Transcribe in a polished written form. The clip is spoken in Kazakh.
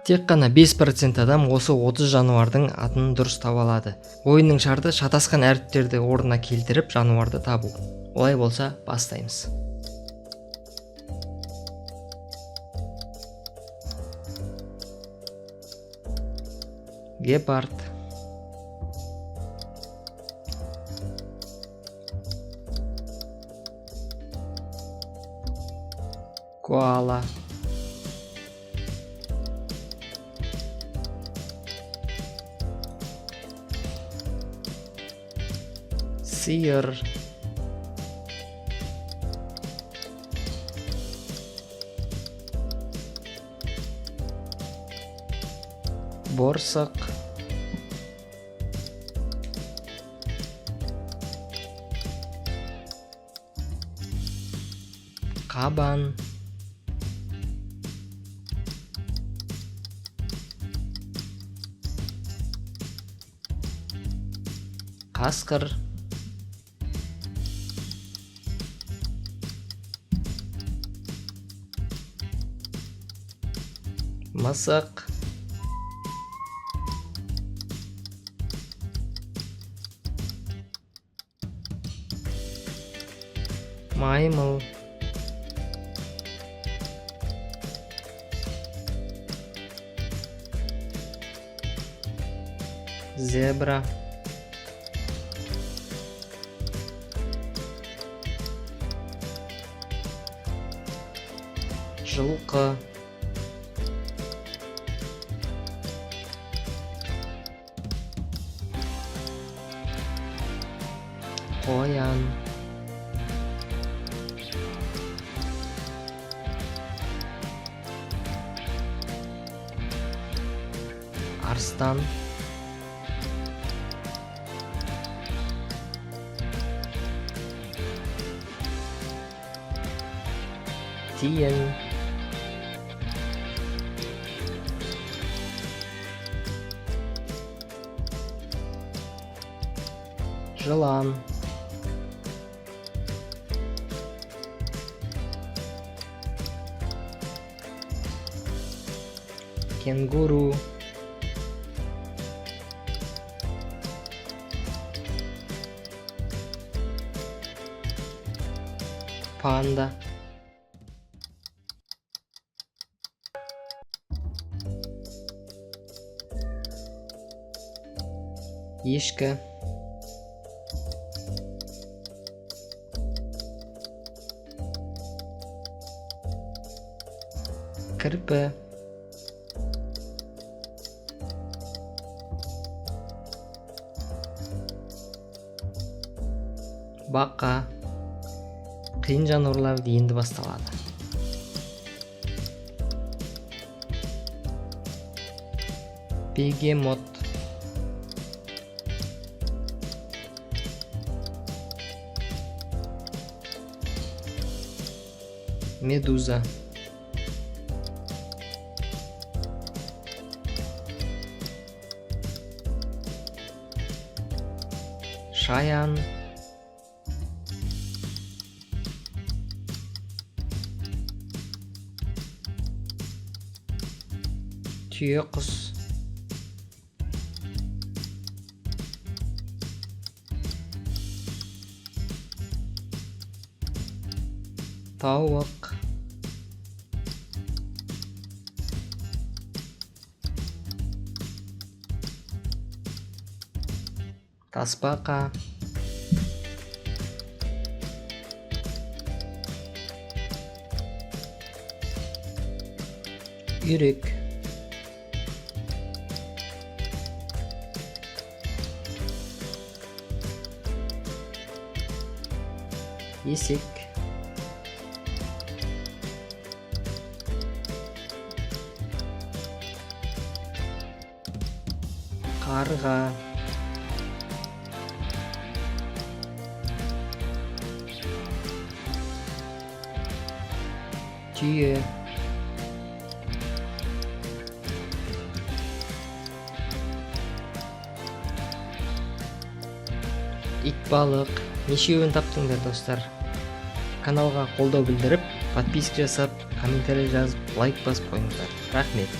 Тек қана 5% адам осы 30 жануардың атын дұрыс таба алады. Ойынның шарты: шатасқан әріптерді орнына келтіріп, жануарды табу. Олай болса, бастаймыз. Гепард, коала, сиыр, борсық, қабан, қасқыр, мысық, маймыл, зебра, жылқы, қоян, арыстан, тиін, жылан, кенгуру, панда, ешкі, кірпі, бақа. Қиын жануарлар енді басталады. Бегемот, медуза, шаян, түйеқұс, тауық, тасбақа, үйрек, есек, қарға, түйе, итбалық. Нешеуін таптыңдар, достар? Каналға қолдау білдіріп, подписка жасап, комментарий жазып, лайк басып қойыңыздар. Рахмет.